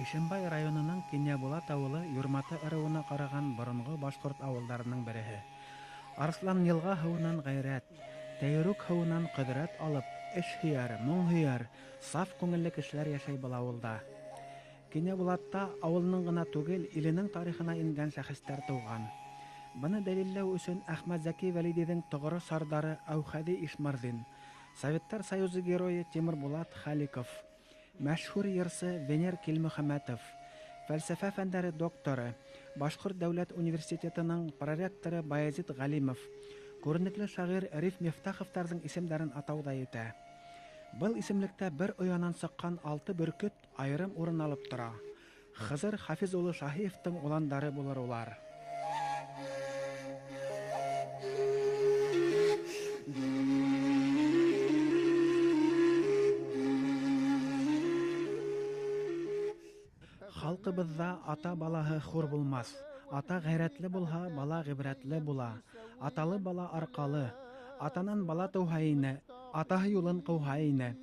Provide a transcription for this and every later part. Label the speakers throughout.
Speaker 1: Ишембай районының Кинйәбулат ауылы Юрматы ырыуына ҡараған боронғо башҡорт ауылдарының береһе. Арыҫлан йылға һыуынан ғәйрәт, Тәйрүк һыуынан ҡөҙрәт алып, эш һөйәр, моң һөйәр, саф күңелле кешеләр йәшәй был ауылда. Кинйәбулатта ауылының ғына түгел, иленең тарихына ингән шәхестәр тыуған. Быны дәлилләү өсөн Әхмәтзәки Вәлидиҙең тоғро сардары Әүхәҙи Ишмырҙин, Советтар Союзы Геройы Тимербулат Халиков, мәшһүр йырсы Венер Килмөхәмәтов, фәлсәфә фәндәре докторы, Башҡорт дәүләт университетының проректоры Баязит Ғәлимов, күренекле шағир Риф Мифтаховтарҙың исемдәрен атау ҙа етә. Был исемлектә бер оянан сыҡҡан алты бөркөт айырым урын алып тора. Хызыр Хафиз улы Шаһиевтың уландары булыр улар. Халҡыбыҙҙа ата балаһы хур булмаҫ, ата ғәйрәтле булһа, бала ғибрәтле була, аталы бала арҡалы, атанан бала тыуһа ине, атаһы юлын ҡыуһа ине,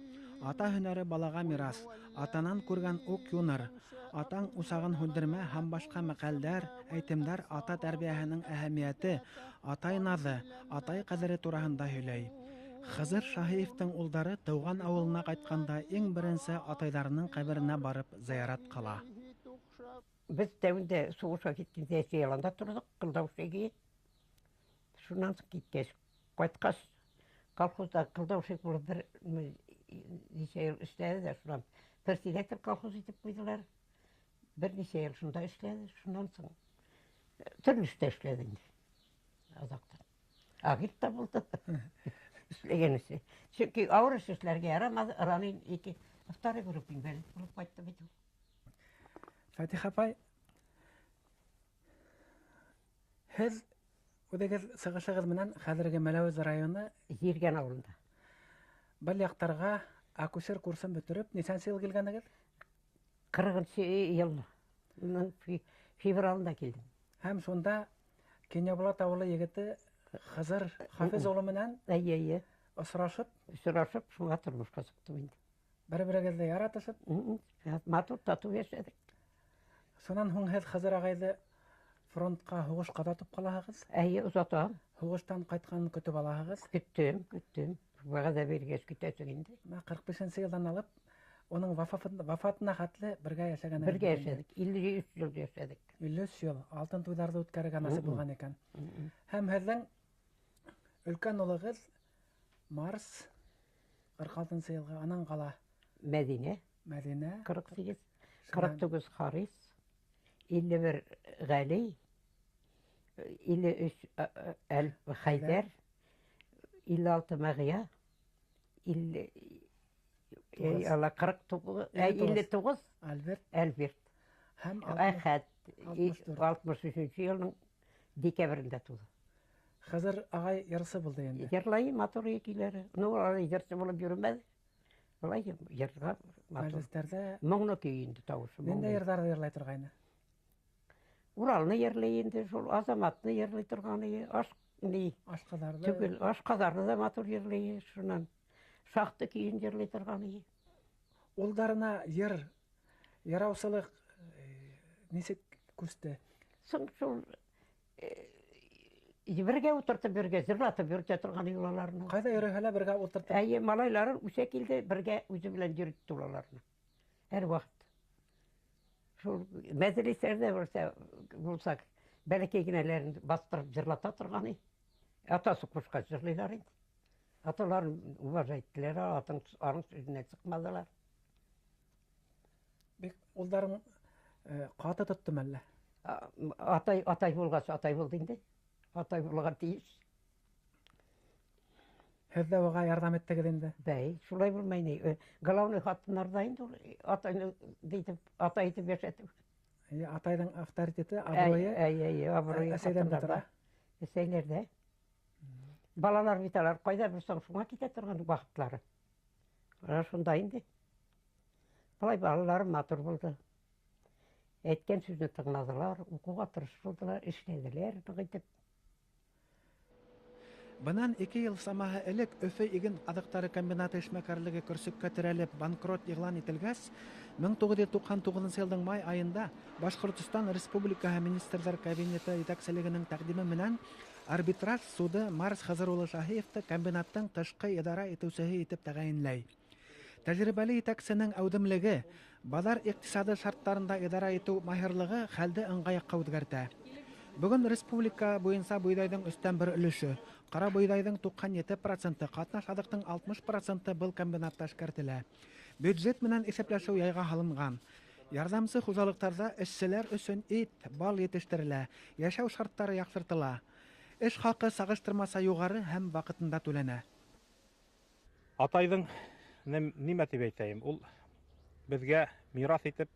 Speaker 1: ата һөнәре балаға мирас, атанан күргән уҡ юныр, атаң усағын һүндермә һәм башҡа мәҡәлдәр, әйтемдәр ата тәрбиәһенең әһәмиәте, атай наҙы, атай ҡәҙере тураһында һөйләй. Хызыр Шаһиевтың улдары тыуған ауылына ҡайтҡанда иң беренсе атайҙарының ҡәберенә барып зыярат ҡыла.
Speaker 2: Беҙ тәүендә һуғышҡа киткәндә яланда торҙоҡ, ҡылдаушеге. Шунан киткәс, ҡайтҡас, колхозда ҡылдаушек булып бер нисә йыл эшләне дә, шунан председатель колхоз итеп ҡуйҙылар. Бер нисә йыл шунда эшләне, шунан һуң төрлө эштә эшләне инде. Аҙаҡтан. Агент та булды. Эшләгән эше. Сөнки ауыр эш эшләргә яраманы, ранен ике второй группа инвалид булып ҡайтты бит ул.
Speaker 1: Фатиха апай, һеҙ үҙегеҙ сығышығыҙ менән хәҙерге Мәләүез районы
Speaker 2: Зиргән ауылында.
Speaker 1: Был яҡтарға акушер курсын бөтөрөп, нисәнсе йыл килгәнегеҙ?
Speaker 2: Ҡырҡынсы йылның февралында килдем.
Speaker 1: Һәм шунда Кинйәбулат ауылы егете Хызыр Хафиз улы менән
Speaker 2: Эйе, эйе.
Speaker 1: осрашып,
Speaker 2: Осрашып, шуңа тормошҡа сыҡтым инде.
Speaker 1: Бер-берегеҙҙе яратышып,
Speaker 2: Матур татыу йәшәнек.
Speaker 1: Шунан һуң һеҙ Хызыр ағайҙы фронтҡа һуғышҡа оҙатып ҡалаһығыҙ?
Speaker 2: Эйе, оҙатам.
Speaker 1: Һуғыштан ҡайтҡанын көтөп алаһығыҙ?
Speaker 2: Көттөм, көттөм. Вәғәҙә биргәс көтәсең инде.
Speaker 1: Бына ҡырҡ бишенсе йылдан алып, уның вафатына хәтле бергә йәшәгән
Speaker 2: Бергә
Speaker 1: инде.
Speaker 2: йәшәнек. Илле өс йыл йәшәнек.
Speaker 1: Илле өс йыл алтын туйҙарҙы үткәрергә насип булған икән. Һәм һеҙҙең өлкән улығыҙ Марс ҡырҡ алтынсы йылғы, анан ҡала
Speaker 2: Мәҙинә.
Speaker 1: Мәҙинә.
Speaker 2: Ҡырҡ һигеҙ.
Speaker 1: Шунан
Speaker 2: Ҡырҡ туғыҙ Харис, илле бер Ғәли, илле өс Хәйҙәр, илле алты Мәғиә, илле,
Speaker 1: Туғыҙ.
Speaker 2: ала, ҡырҡ туғыҙ,
Speaker 1: Илле
Speaker 2: илле
Speaker 1: туғыҙ.
Speaker 2: туғыҙ.
Speaker 1: Альберт.
Speaker 2: Альберт.
Speaker 1: Һәм
Speaker 2: Әхәт,
Speaker 1: алтмыш дүрт.
Speaker 2: алтмыш өсөнсө йылның декабрендә тыуҙы.
Speaker 1: Хәҙер ағай йырсы булды инде.
Speaker 2: Йырлай, матур көйләре. Ну, алай йырсы булып йөрөмәҫ. Былай йырға матур.
Speaker 1: Мәжлестәрҙә
Speaker 2: Моңло көй инде тауышы,
Speaker 1: Ниндәй
Speaker 2: моңло.
Speaker 1: йырҙарҙы йырлай торғайны?
Speaker 2: Уралны йырлай инде, шул Азаматны йырлай торғаны, аш ни?
Speaker 1: Ашҡаҙарҙы.
Speaker 2: Түгел, Ашҡаҙарҙы ҙа матур йырлай, шунан Шахты көйөн йырлай торғаны.
Speaker 1: Улдарына йыр, яраусылыҡ нисек күсте?
Speaker 2: Соң шул бергә ултыртып, бергә йырлатып йөрөтә торған уларны.
Speaker 1: Ҡайҙа йөрөһә лә бергә ултыртып?
Speaker 2: Әйе, малайлары үҫә килде, бергә үҙе белән йөрөттө уларны. Һәр ваҡыт. Шул мәҙрәсәләрҙә булсаҡ, бәләкәй генәләрен баҫтырып йырлата торған ине. Атасы ҡушҡас йырлайҙар инде. Аталарын уважать иттеләр, аның сүҙенән сыҡманылар.
Speaker 1: Бик улдарың ҡаты тоттомо әллә?
Speaker 2: Атай булғас, атай булды инде. Атай булырға тейеш.
Speaker 1: Һеҙ ҙә уға ярҙам иттегеҙ инде?
Speaker 2: Бәй, шулай булмай ни. Главный ҡатындарҙа инде ул, атайны итеп, атай итеп йәшәтеү.
Speaker 1: Эйе, атайҙың авторитеты, абруйы
Speaker 2: Әй, әй, әй, абруйы
Speaker 1: әсәйҙән дә
Speaker 2: ҡатындарҙа.
Speaker 1: тора.
Speaker 2: Әсәйләрҙә. Балалар бит алар ҡайҙа булсаң шуңа китә торған ваҡытлары. Ана шунда инде. Былай балаларым матур булды. Әйткән сүҙне тыңланылар, уҡыуға тырыш булдылар, эшләнеләр, ныҡ итеп.
Speaker 1: Бынан 2 йыл самаһы элек Өфө иген аҙыҡтары комбинаты эшмәкәрлеге көрсөккә терәлеп банкрот иғлан ителгәс, 1999 йылдың май айында Башҡортостан Республикаһы Министрҙар Кабинеты етәкселегенең тәҡдиме менән арбитраж суды Марс Хазыр улы Шаһиевты комбинаттың тышҡы идара итеүсеһе итеп тәғәйенләй. Тәжрибәле етәксенең әүҙемлеге, баҙар иҡтисады шарттарында идара итеү маһирлығы хәлде ыңғай яҡҡа үҙгәртә. Бөгөн республика буйынса бойҙайҙың 1/3 өлөшө, ҡара бойҙайҙың 97%, ҡатнаш аҙыҡтың 60% был комбинатта эшкәртелә. Бюджет менән иҫәпләшеү яйға һалынған. Ярҙамсы хужалыҡтарҙа эшселәр өсөн ит, бал етештерелә, йәшәү шарттары яҡшыртыла. Эш хаҡы сағыштырмаса юғары һәм ваҡытында түләнә.
Speaker 3: Атайҙың нимә тип әйтәйем, ул беҙгә мираҫ итеп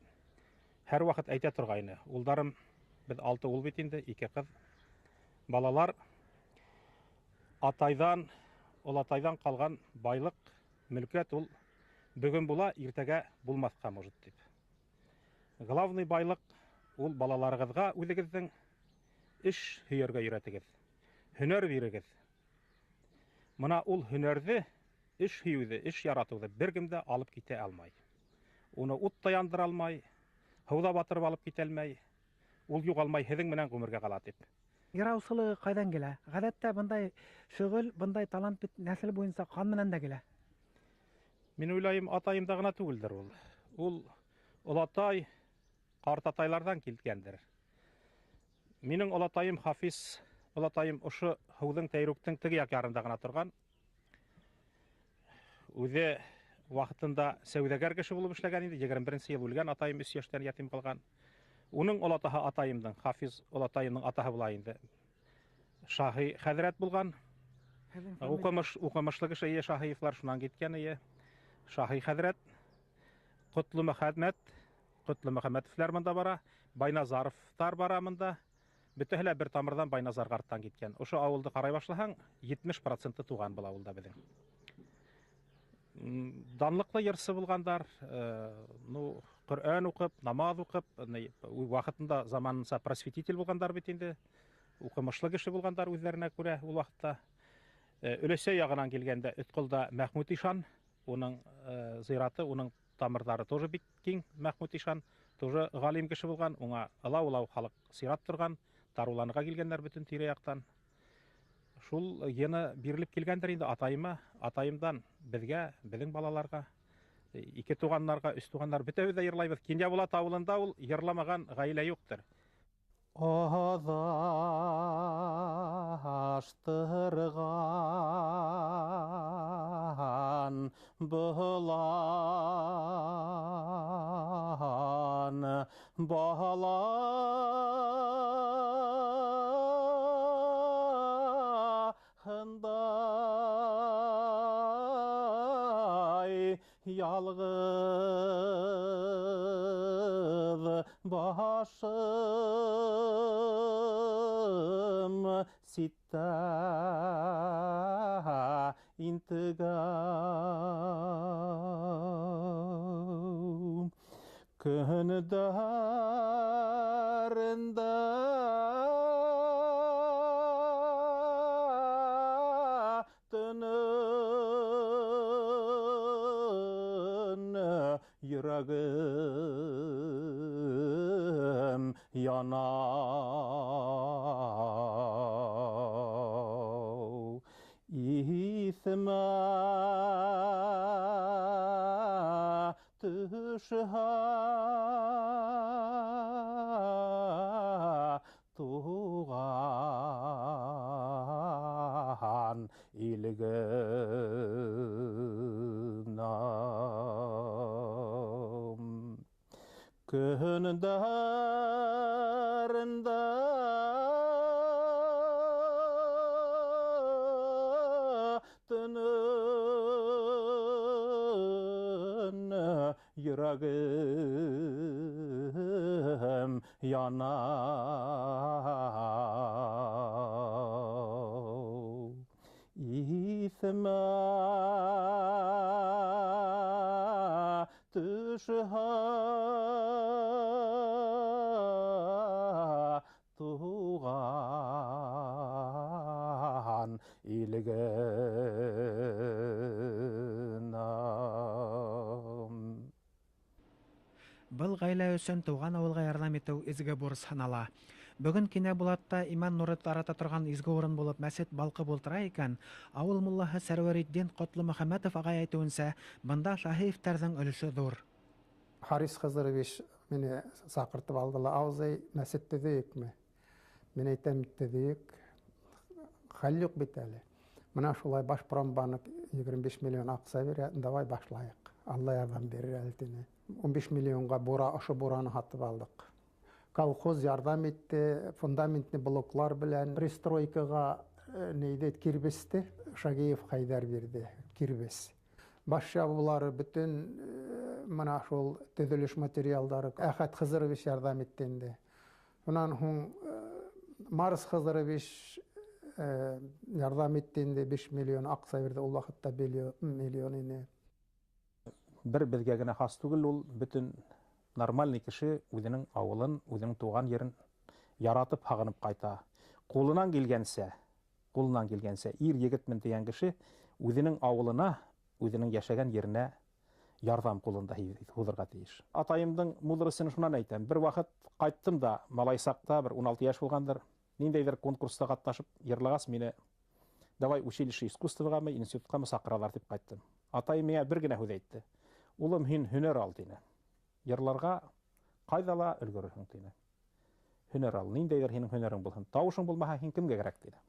Speaker 3: һәр ваҡыт әйтә торғайны. Улдарым, беҙ 6 ул бит инде, 2 ҡыҙ. Балалар атайҙан, олатайҙан ҡалған байлыҡ, мөлкәт ул бөгөн була, иртәгә булмаҫҡа может тип. Главный байлыҡ ул балаларығыҙға үҙегеҙҙең эш һөйөргә өйрәтегеҙ, һөнәр бирегеҙ. Мына ул һөнәрҙе, эш һөйөүҙе, эш яратыуҙы бер кем дә алып китә алмай. Уны ут та яндыра алмай, һыуҙа батырып алып китә алмай, ул юғалмай, һеҙҙең менән ғүмергә ҡала тип.
Speaker 1: Йыраусылығы ҡайҙан килә? Ғәҙәттә бындай шөғөл, бындай талант бит нәҫел буйынса ҡан менән дә килә.
Speaker 3: Мин уйлайым, атайымда ғына түгелдер ул. Ул олатай, ҡартатайларҙан килгәндер. Минең олатайым Хафиз, олатайым ошо һыуҙың Тәйрүктең теге яҡ ярында ғына торған. Үҙе ваҡытында сәүҙәгәр кеше булып эшләгән инде, 21 йыл үлгән, атайым 3 йәштән ятим ҡалған. Уның олатаһы атайымдың, Хафиз олатайымдың атаһы була инде. Шаһи хәҙрәт булған. Уҡымышлы кеше, ие, Шаһиевлар шунан киткән, ие. Шаһи хәҙрәт, Ҡотло Мөхәммәт, Ҡотло Мөхәммәтовлар мында бара, Байназаровтар бара мында. Бөтәһе лә бер тамырҙан Байназар ҡарттан киткән. Ошо ауылды ҡарай башлаһаң, 70% туған был ауылда беҙҙең. Данлыҡлы йырсы булғандар, Ҡөрьән уҡып, намаҙ уҡып, ваҡытында заманынса просветитель булғандар бит инде. Уҡымышлы кеше булғандар үҙҙәренә күрә ул ваҡытта. Өләсәй яғынан килгәндә Өтколда Мәхмүт ишан, уның зираты, уның тамырҙары тоже бик киң. Мәхмүт ишан тоже ғалим кеше булған, уңа ылау-ылау халыҡ сират торған, таруланырға килгәндәр бөтөн тирә-яҡтан. Шул гена бирелеп килгәндер инде атайыма, атайымдан беҙгә, беҙҙең балаларға, 2 туғаннарға, 3 туғаннар бөтәбеҙ ҙә йырлайбыҙ. Кинйәбулат ауылында ул йырламаған ғаилә юҡтыр. Аҙаштырған болан балаһындай ялғыҙ башым ситтә интегә. Көндәрендә төнөн йөрәгем яна. Иҫемә төшһә туған илгенә. Көндәрендә төнөн йөрәгем яна. Иҫемә төшһә туған Илгенә.
Speaker 1: Был ғаилә өсөн тыуған ауылға ярҙам итеү изге бурыс һанала. Бөгөн Кинйәбулатта иман нуры тарата торған изге урын булып мәсет балҡып ултыра икән, ауыл муллаһы Сәрүәретдин Ҡотломөхәмәтов ағай әйтеүенсә, бында Шаһиевтәрҙең өлөшө ҙур.
Speaker 4: Харис Хызырович мине саҡыртып алды ла, абзый, мәсет төҙөйөкмө? Мин әйтәм, төҙөйөк. Хәл юҡ бит әле. Мына шулай Башпромбанк 25 миллион аҡса бирә, давай башлайыҡ. Алла ярҙам бирер әле тине. 15 миллионға бура, ошо бураны һатып алдыҡ. Колхоз ярҙам итте, фундаментный блоклар белән пристройкаға нейҙе кирбесте Шагиев Хайҙар бирҙе, кирбес. Баш ябыулары бөтөн мына шул төҙөлөш материалдары Әхәт Хызырович ярҙам итте инде. Унан һуң Марс Хызырович ярҙам итте инде, 5 миллион аҡса бирҙе, ул ваҡытта миллион ине.
Speaker 3: Бер беҙгә генә хас түгел ул, бөтөн нормальный кеше үҙенең ауылын, үҙенең тыуған ерен яратып, һағынып ҡайта. Ҡулынан килгәнсә, ир егетмен тигән кеше үҙенең ауылына, үҙенең йәшәгән еренә ярҙам ҡулында һуҙырға тейеш. Атайымдың мудрысын шунан әйтәм. Бер ваҡыт ҡайттым да, малай саҡта, бер 16 йәш булғандыр, ниндәйҙер конкурста ҡатнашып йырлағас, мине давай училище искусствоғамы, институтҡамы саҡыралар тип ҡайттым. Атайым миңә бер генә һүҙ әйтте. Улым, һин һөнәр ал, тине. Йырларға ҡайҙа ла өлгөрөрһөң, тине. Һөнәр ал, ниндәйҙер һинең һөнәрең булһын. Тауышың булмаһа, һин кемгә кәрәк, тине.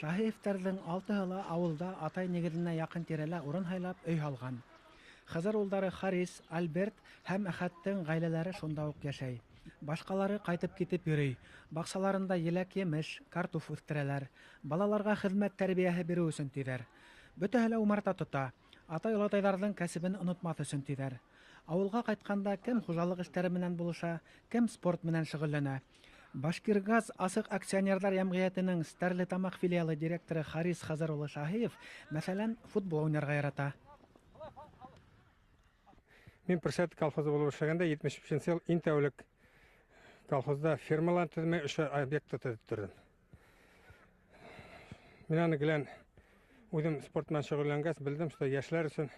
Speaker 1: Шаһиевтәрҙең алтыһы ла ауылда атай нигеҙенә яҡын тирәлә урын һайлап өй һалған. Хәҙер улдары Харис, Альберт һәм Әхәттең ғаиләләре шунда уҡ йәшәй. Башҡалары ҡайтып китеп йөрөй. Баҡсаларында еләк-емеш, картуф үҫтерәләр. Балаларға хеҙмәт тәрбиәһе биреү өсөн тиҙәр. Бөтәһе лә умарта тота. Атай-олатайҙарҙың кәсебен онотмаҫ өсөн тиҙәр. Ауылға ҡайтҡанда кем хужалыҡ эштәре менән булыша, кем спорт менән шөғөлләнә. Башкиргаз асыҡ акционерҙар йәмғиәтенең Стәрлетамаҡ филиалы директоры Харис Хазар улы Шаһиев, мәҫәлән, футбол уйнарға ярата.
Speaker 5: Мин Председатель колхозы булып эшләгәндә 75 йыл иң тәүлек колхозда фермалар төҙөмәй ошо объектты төҙөттөрҙөм. Мин аны гелән үҙем спорт менән шөғөлләнгәс белдем, что йәшләр өсөн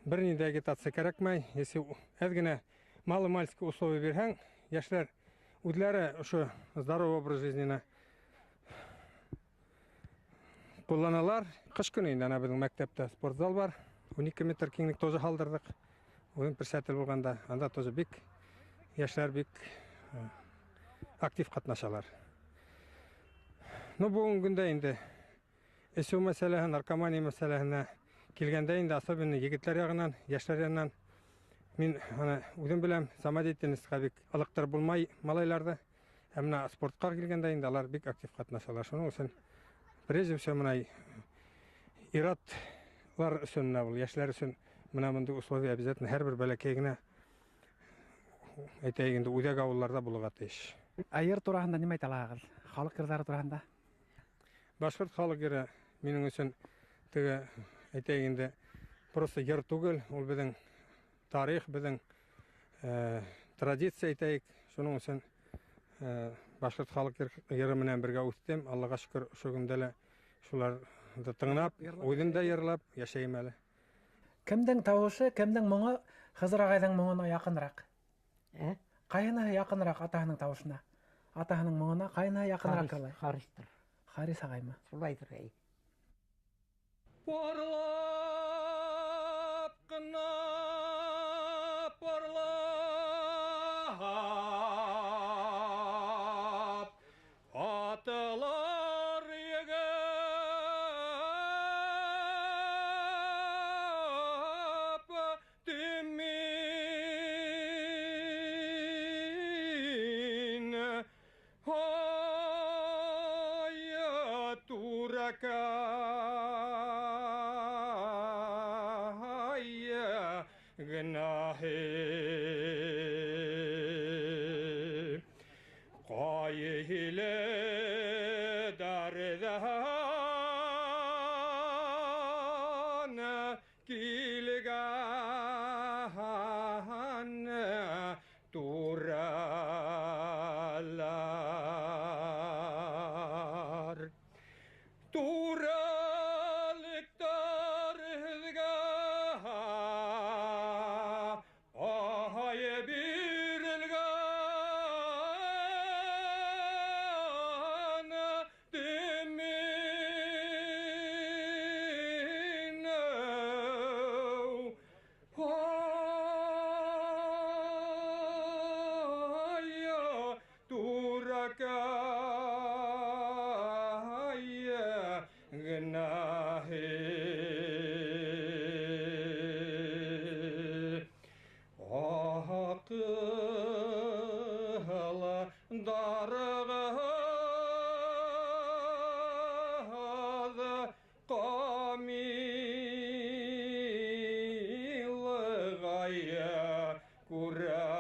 Speaker 5: бер ниндәй агитация кәрәкмәй. Если әҙ генә маломальский условия бирһәң, йәшләр үҙләре ошо здоровый образ жизненә ҡулланалар. Ҡыш көнө инде ана беҙҙең мәктәптә спортзал бар, 12 метр киңлек тоже һалдырҙыҡ. Үҙем председатель булғанда анда тоже бик йәшләр бик актив ҡатнашалар. Ну, бөгөнгө көндә инде эсеү мәсьәләһе, наркомания мәсьәләһенә килгәндә инде особенно егетләр яғынан, йәшләр яғынан мин ана үҙем беләм, самодеятельностьҡа бик ылыҡтырып булмай малайларҙы. Ә мына спортҡа килгәндә инде алар бик актив ҡатнашалар. Шуның өсөн прежде всего мына ир-атлар өсөн, мына был йәшләр өсөн мына бындай условия обязательно һәр бер бәләкәй генә әйтәйек инде үҙәк ауылларҙа булырға тейеш.
Speaker 1: Ә йыр тураһында нимә әйтә алаһығыҙ? Халыҡ йырҙары тураһында?
Speaker 5: Башҡорт халыҡ йыры минең өсөн теге әйтәйек инде просто йыр түгел, ул беҙҙең тарих, беҙҙең традиция әйтәйек. Шуның өсөн башҡорт халыҡ йыры менән бергә үҫтем. Аллаға шөкөр, ошо көндә лә шуларҙы тыңлап, үҙем дә йырлап йәшәйем әле.
Speaker 1: Кемдең тауышы, кемдең моңо Хызыр ағайҙың моңона яҡыныраҡ?
Speaker 2: Ә?
Speaker 1: Ҡайһыныһы яҡыныраҡ атаһының тауышына? Атаһының моңона ҡайһыныһы яҡыныраҡ йырлай?
Speaker 2: Харистыр.
Speaker 1: Харис ағаймы?
Speaker 2: Шулайҙыр, әй.
Speaker 5: Парлап ҡына парлап атылар егет тимин. Ай, туракай генаһи. Ҡайһиле дарҙан килгән туралар. Туралыҡтар һеҙгә ай бирелгән тимин. Ай, туракай генаһи. Аҡылы дарығыҙ ҡамилғай күрә.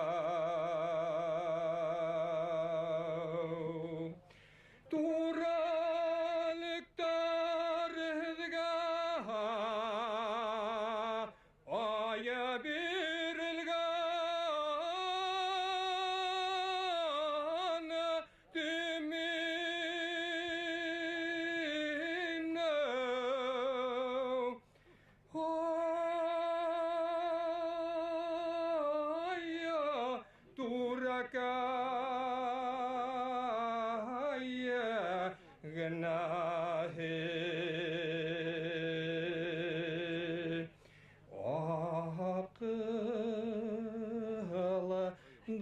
Speaker 5: Туралыҡтар һеҙгә ай бирелгән тимин. Ай, туракай генаһи. Аҡылы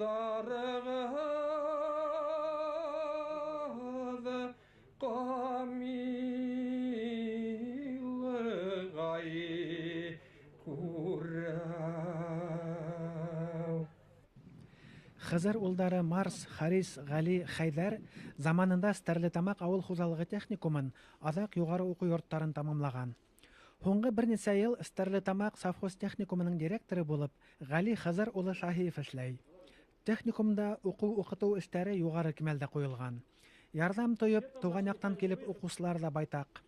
Speaker 5: дарығыҙ ҡамилғай күрә.
Speaker 1: Хызыр улдары Марс, Харис, Ғәли, Хәйҙәр заманында Стәрлетамаҡ ауыл хужалығы техникумын, аҙаҡ юғары уҡыу йорттарын тамамлаған. Һуңғы бер нисә йыл Стәрлетамаҡ совхоз техникумының директоры булып Ғәли Хазар улы Шаһиев эшләй. Техникумда уҡыу-уҡытыу эштәре юғары кимәлдә ҡуйылған. Ярҙам тойоп, тыуған яҡтан килеп уҡыусылар ҙа байтаҡ.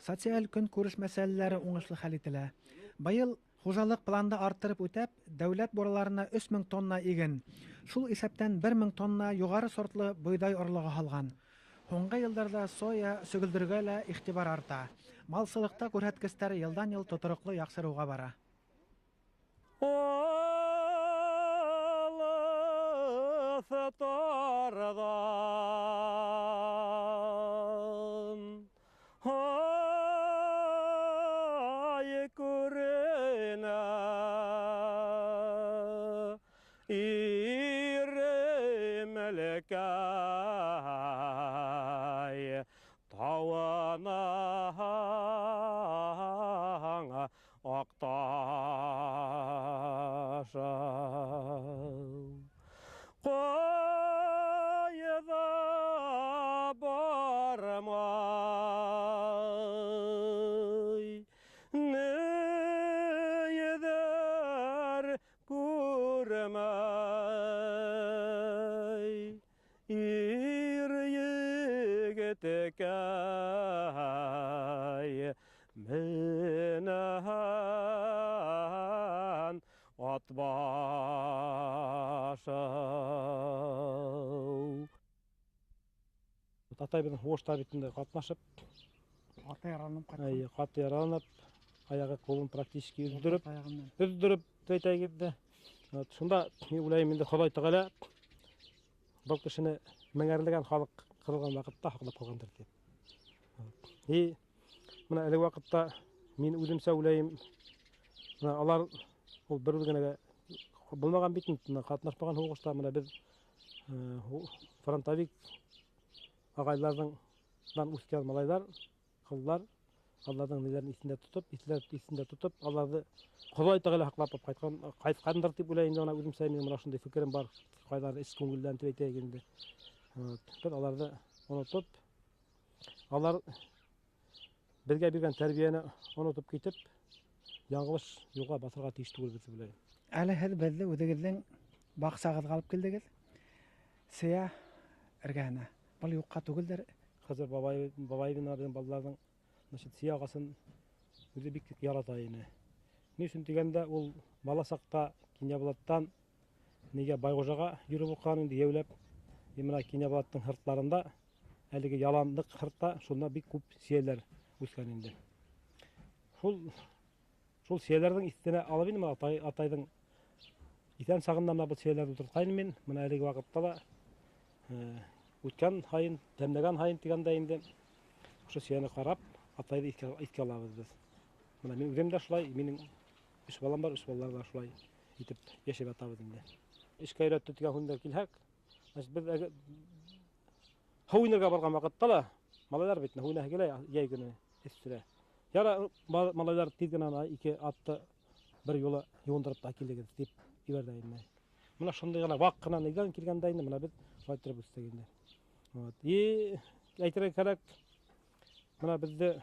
Speaker 1: Социаль көнкүреш мәсьәләләре уңышлы хәл ителә. Быйыл хужалыҡ планды арттырып үтәп, дәүләт бураларына 3000 тонна иген, шул иҫәптән 1000 тонна юғары сортлы бойҙай орлоғо һалған. Һуңғы йылдарҙа соя, сөгөлдөргә лә иғтибар арта. Малсылыҡта күрһәткестәр йылдан-йыл тотороҡло яҡшырыуға бара.
Speaker 6: Ай күренә, иремлекәй, тауына аҡташы. Ҡайҙа бармай, ниҙәр күрмәй, ир егеткәй менән ат башы.
Speaker 7: Атай беҙҙең һуғышта бит инде ҡатнашып,
Speaker 1: Ҡаты яраланып ҡайтҡан.
Speaker 7: Эйе, ҡаты яраланып, аяғы ҡулын практически өҙҙөрөп, өҙҙөрөп әйтәйек инде. Вот, шунда мин уйлайым инде, Хоҙай Тәғәлә был кешене меңәрләгән халыҡ ҡырылған ваҡытта һаҡлап ҡалғандыр тип. И бына әлеге ваҡытта мин үҙемсә уйлайым, бына алар ул бер үҙе генә булмаған бит инде, бына ҡатнашмаған һуғышта, бына беҙ фронтовик ағайларҙың үҫкән малайҙар, ҡыҙҙар, аларҙың ниләрен иҫендә тотоп, иҫендә тотоп, аларҙы Хоҙай Тәғәлә һаҡлап алып ҡайтҡандыр тип уйлайым инде. Бына үҙемсә минең бына шундай фекерем бар, ҡайҙалыр эс күңелдән тип әйтәйек инде. Беҙ аларҙы онотоп, алар беҙгә биргән тәрбиәне онотоп китеп, яңылыш юлға баҫырға тейеш түгелбеҙ тип уйлайым.
Speaker 1: Әле һеҙ беҙҙе үҙегеҙҙең баҡсағыҙға алып килдегеҙ. Сыя эргәһенә. Был юҡҡа түгелдер.
Speaker 7: Хәҙер бабай менән беҙҙең балаларҙың, значит, сыя ағасын үҙе бик ярата ине. Ни өсөн тигәндә, ул бала саҡта Кинйәбулаттан нигә Байғужаға йөрөп уҡыған инде, йәүләп. И бына Кинйәбулаттың һыртларында, әлеге яланлыҡ һыртта, шунда бик күп сейәләр үҫкән инде. Шул сейәләрҙең иҫенә алып инем, атайҙың иҫән сағында бына был сейәләрҙе ултыртҡайным мин. Бына әлеге ваҡытта ла, үткән һайын, тәмләгән һайын тигәндә инде, ошо сейәне ҡарап, атайҙы иҫкә алабыҙ беҙ. Бына мин үҙем дә шулай, минең өс балам бар, өс балалар ҙа шулай итеп йәшәп ятабыҙ инде. Эшкә өйрәтте тигән һүҙҙәр килһәк, значит, беҙ әгәр һыу инергә барған ваҡытта ла, малайҙар бит, һыу инәһе килә йәй көнө эҫтелә. Яра, малайҙар тиҙ генә ана ике атты бер юлы йыуындырып та килегеҙ тип ебәрҙе инде. Бына шундай ғына ваҡ ҡына нейҙән килгәндә инде, бына беҙ шулай иттереп үҫтек инде. Вот. И әйтергә кәрәк, бына беҙҙе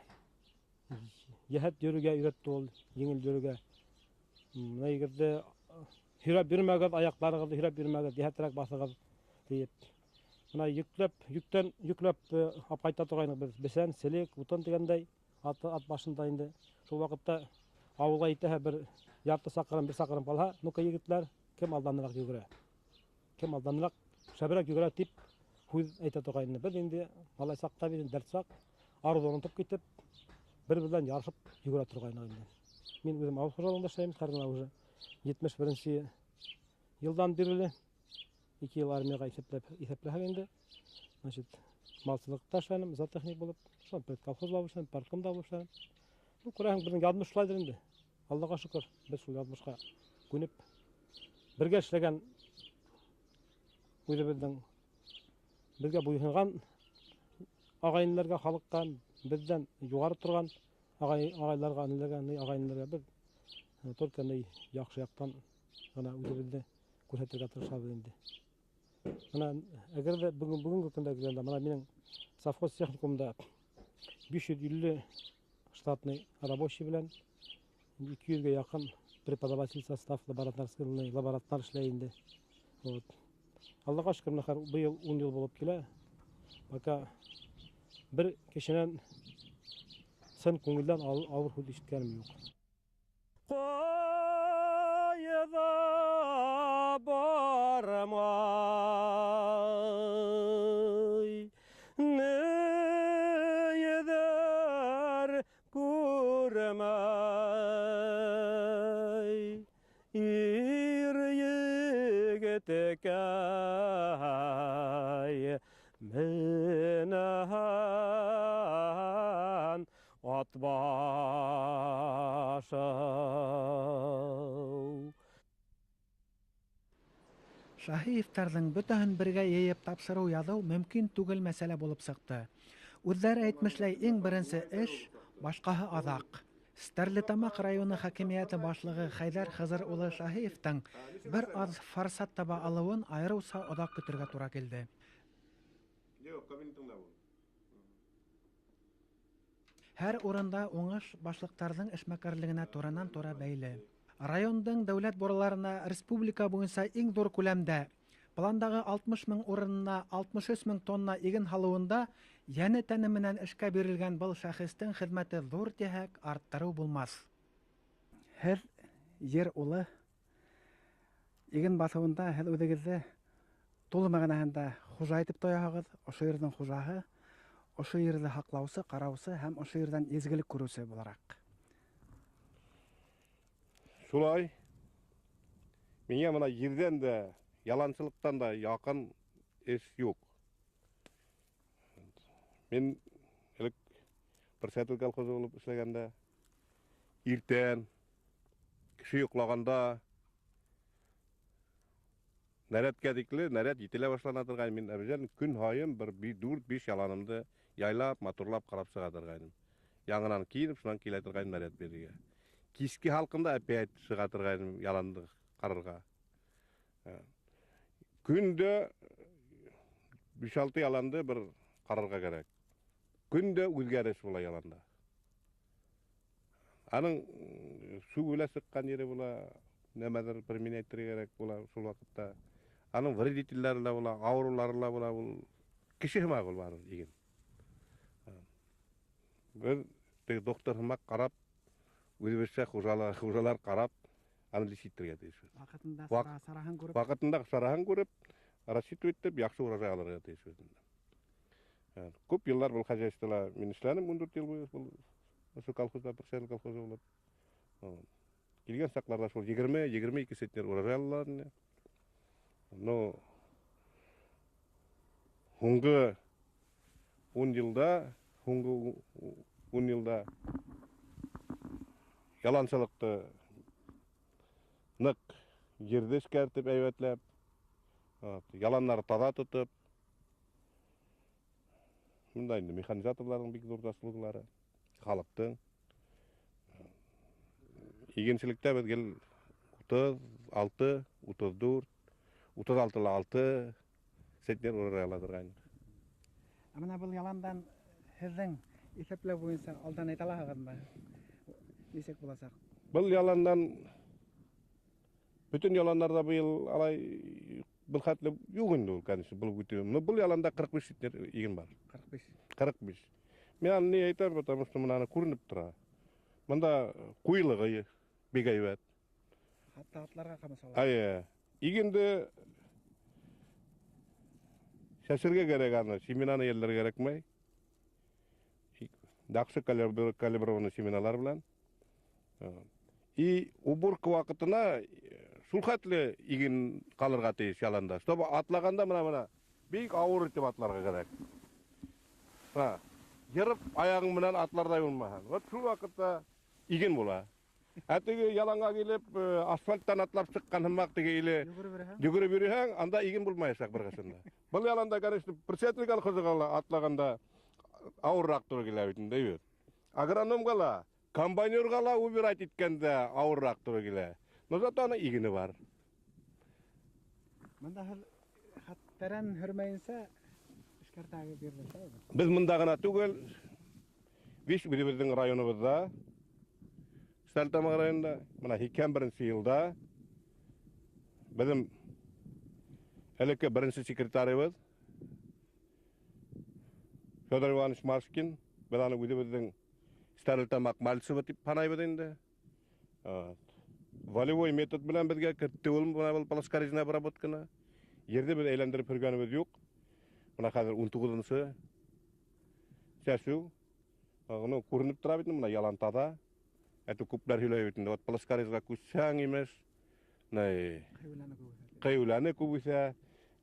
Speaker 7: йәһәт йөрөргә өйрәтте ул, еңел йөрөргә. Бына егерҙе һөйрәп йөрөмәгеҙ, аяҡтарығыҙҙы һөйрәп йөрөмәгеҙ, йәһәтерәк баҫығыҙ тиеп. Бына йөкләп, йөктән йөкләп алып ҡайта торғайныҡ беҙ. Бесән, селек, утын тигәндәй, ат башында инде. Шул ваҡытта ауылға етәһә бер ярты саҡрым, бер саҡрым ҡалһа, ну-ка егетләр, кем алданыраҡ йүгерә? Кем алданыраҡ, шәберәк йүгерә тип һүҙ әйтә торғайны. Беҙ инде малай саҡта бит инде дәрт саҡ, арыуҙы онотоп китеп, бер-бер белән ярышып йүгерә торғайныҡ инде. Мин үҙем ауыл хужалығында эшләйем, хәҙер бына уже етмеш беренсе йылдан бирле, ике йыл армияға иҫәпләһәк инде, значит, малсылыҡта эшләнем, зоотехник булып, шунан бер колхозда булып эшләнем, парткомда булып эшләнем. Ну, күрәһең, беҙҙең яҙмыш шулайҙыр инде. Аллаға шөкөр, беҙ шул яҙмышҡа күнеп, бергә эшләгән үҙебеҙҙең беҙгә буйһонған ағайынларға, халыҡҡа, беҙҙән юғары торған ағайларға, энеләргә, ни ағайынларға беҙ только ни яҡшы яҡтан ғына үҙебеҙҙе күрһәтергә тырышабыҙ инде. Бына әгәр ҙә бөгөнгө көндә килгәндә, бына минең совхоз техникумда 550 штатный рабочий белән 200-гә якын преподаватель состав лабораторный лаборантлар эшләй инде. Вот. Аллаға шөкөр, менә хәзер быел 10 ел булып килә. Пока бер кешенән сын күңелдән авыр һүҙ ишеткәнем юҡ.
Speaker 6: Ҡайҙа бармай, ниҙәр күрмәй, ир егеткәй менән ат башы.
Speaker 1: Шаһиевтарҙың бөтәһен бергә йыйып тапшырыу яҙыу мөмкин түгел мәсьәлә булып сыҡты. Үҙҙәре әйтмешләй, иң беренсе эш, башҡаһы аҙаҡ. Стәрлетамаҡ районы хакимиәте башлығы Хәйҙәр Хызыр улы Шаһиевтың бер аҙ форсат таба алыуын айырыуса оҙаҡ көтөргә тура килде. Һәр урында уңыш башлыҡтарҙың эшмәкәрлегенә туранан-тура бәйле. Райондың дәүләт бураларына республика буйынса иң ҙур күләмдә пландағы 60 мең урынына 63 мең тонна иген һалыуында йәне тәне менән эшкә бирелгән был шәхестең хеҙмәте ҙур тиһәк, арттырыу булмаҫ. Һеҙ ер улы, иген баҫыуында һеҙ үҙегеҙҙе тулы мәғәнәһендә хужа итеп тояһығыҙ, ошо ерҙең хужаһы, ошо ерҙе һаҡлаусы, ҡараусы һәм ошо ерҙән изгелек күреүсе булараҡ.
Speaker 8: Шулай, миңә бына ерҙән дә, ялансылыҡтан да яҡын эш юҡ. Мин элек председатель колхозы булып эшләгәндә, иртән, кеше йоҡлағанда, нәрәткә тикле, нәрәт етелә башлана торған. Мин әбүзәр көн һайын бер 4-5 яланымды яйлап, матурлап ҡарап сыға торғайным. Яңынан киенеп, шунан килә торғайным нәрәт бирергә. Киске һалҡында опять сыға торғайным яланды ҡарарға. Көндә 5-6 яланды бер ҡарарға кәрәк. Көндә үҙгәреш була яланда. Аның сыу белән сыҡҡан ере була, нәмәлер бер мин әйтергә кәрәк була шул ваҡытта. Аның вредительдәре лә була, ауырыулары ла була, ул кеше һымаҡ ул барыр иген. Беҙ теге доктор һымаҡ ҡарап, үҙебеҙсә хужалар ҡарап, аны лечить итергә тейешбеҙ.
Speaker 1: Ваҡытында сараһын күреп,
Speaker 8: ваҡытында сараһын күреп, рассчитывать итеп, яҡшы урожай алырға тейешбеҙ. Күп йылдар был хозяйствола мин эшләнем, 14 йыл буйы был ошо колхозда, председатель колхозы булып. Килгән саҡларҙа шул 20-22 центнер урожай алалар ине. Но һуңғы 10 йылда, һуңғы 10 йылда ялансылыҡты ныҡ ерҙе эшкәртеп, әйбәтләп, яланнары таҙа тотоп, мында инде механизаторларҙың бик ҙур заслугалары, халыҡтың. Игенселектә беҙ гел 36, 34, 36 ла 6 центнер урожай ала торғайныҡ.
Speaker 1: Ә бына был яландан һеҙҙең иҫәпләү буйынса алдан әйтә алаһығыҙмы? Нисек буласаҡ?
Speaker 8: Был яландан бөтөн яландарҙа быйыл алай был хәтле юҡ инде ул, конечно, был үтеү. Но был яланда 45 центнер иген бар.
Speaker 1: 45.
Speaker 8: 45. Мин аны ни әйтәм, потому что мына аны күренеп тора. Мында ҡуйылығы бик һәйбәт.
Speaker 1: Хатта атларға ҡамасаулай.
Speaker 8: Әйе. Игенде сәсергә кәрәк аны, семенаны йәлләргә кәрәкмәй. Яҡшы калиброванный семеналар белән. И уборка ваҡытына шул хәтле иген ҡалырға тейеш яланда. Чтобы атлағанда мына бик ауыр итеп атларға кәрәк. Мына йырып аяғың менән атларҙай булмаһаң. Вот шул ваҡытта иген була. Ә теге яланға килеп, асфальттан атлап сыҡҡан һымаҡ теге иле йүгереп йөрөһәң, анда иген булмаясаҡ бер ҡасан да. Был яланда, конечно, председатель колхозға ла атлағанда ауырыраҡ тура килә бит инде, бит. Агрономға ла, комбайнерға ла убирать иткәндә ауырыраҡ тура килә. Но зато аның игене бар.
Speaker 1: Мында һеҙ хаттаран һөрмәйенсә эшкәртәгеҙ бирҙе, шулаймы?
Speaker 8: Беҙ мында ғына түгел, Биш үҙебеҙҙең районыбыҙҙа, Стәрлетамаҡ районында, мына 81 йылда беҙҙең элекке беренсе секретарыбыҙ Федор Иванович Маршкин, беҙ аны үҙебеҙҙең Стәрлетамаҡ Мальцева тип һанайбыҙ инде. Волевой метод менән беҙгә кертте ул бына был плоскорезный обработканы. Ерҙе беҙ әйләндереп һөргәнебеҙ юҡ. Бына хәҙер 19-нсы сәсеү. Уны күренеп тора бит, бына ялан таҙа. Әтү күпләр һөйләй бит инде, вот плоскорезға күсһәң имеш, ҡыйыуланы күп үҫә.